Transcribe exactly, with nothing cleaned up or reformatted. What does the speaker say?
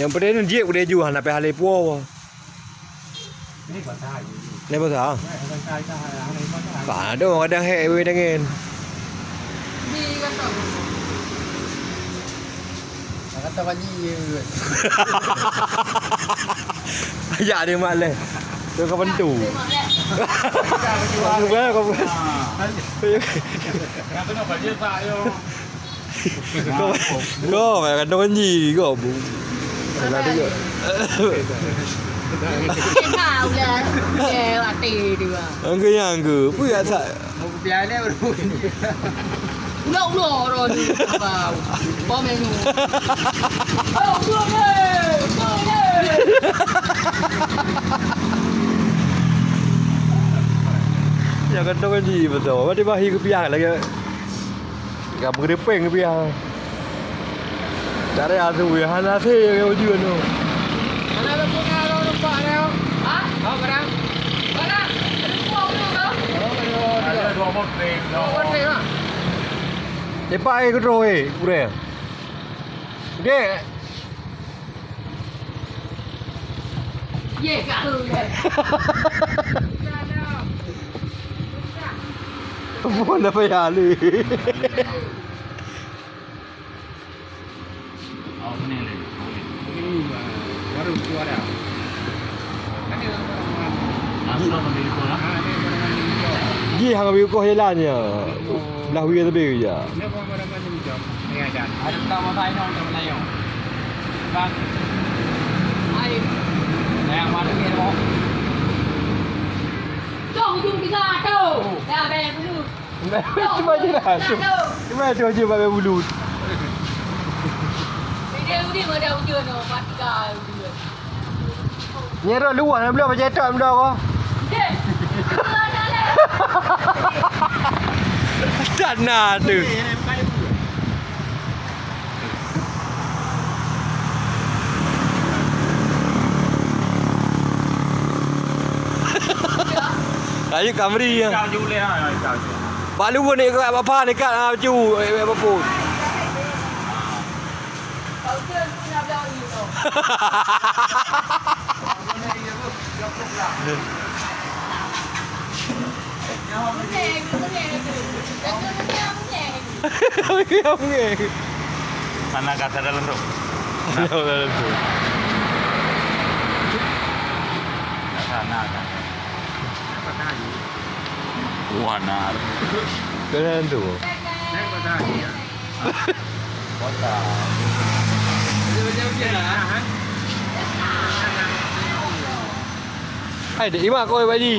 Nyang peudeh nyoe jeuet udeh juah, na pih hana lé puwoe. Ni basah. Ni basah? Ka ada orang kadang hek weh dengan. Ni kata. Kata banyi je. Ajak dia mak leh. Tu kawan tu. Kau bukan, kau bukan. Kau, kau, kau, kau, kau, kau, kau, kau, Salah juga. Tengah udah. Eh, mati dia. Angka yang angka. Apa ya, tak? Mau kepiah ni, baru. Udah, udah, orang ni. Bau. Bau menu. Oh, udah, udah. Udah, udah. Ya, kantong kan ji, betul. Mati bahi kepiah lagi. Ka meureupeng piah. Cara tu ya hana se ya ujeuen tu. Mana lu punya lu lupa dia? Ha? Oh, barang. Barang. Ada dua puluh tu. Ada dua motor. Dua motor, ha? Cepat ai keudroe, kurang. Dek. Ye, ka tu, ye. Bukan apa ya, Ali? Oh, ini, Ali. Ini, baru suara. Ada orang. Langsung ambil ikut lah. Ah, ada orang ambil ikut. Jih hang ambil ikut jalan ya. Belah wir tebing ya. Ada tukang masak inong, tukang menayong. Tukang. Hai. Yang mana ni, Bang? Tu ujung tiga tu. Dah bayar dulu. Cuma je lah. Cuma tu je pakai bulu. Dia udah ada ujung tu, empat tiga ujung. Nyerok luwah na bloe, macam tu bloe ko. Deh. Sana tu. Ayo Kamri ya. Pak lu ni kat apa ni kat, ah, cu, eh, apa pun. Mana kata dalam tu? Dalam tu. Sana kan. Wah, nah. Dalam tu. Hai, dek Imak kau bagi.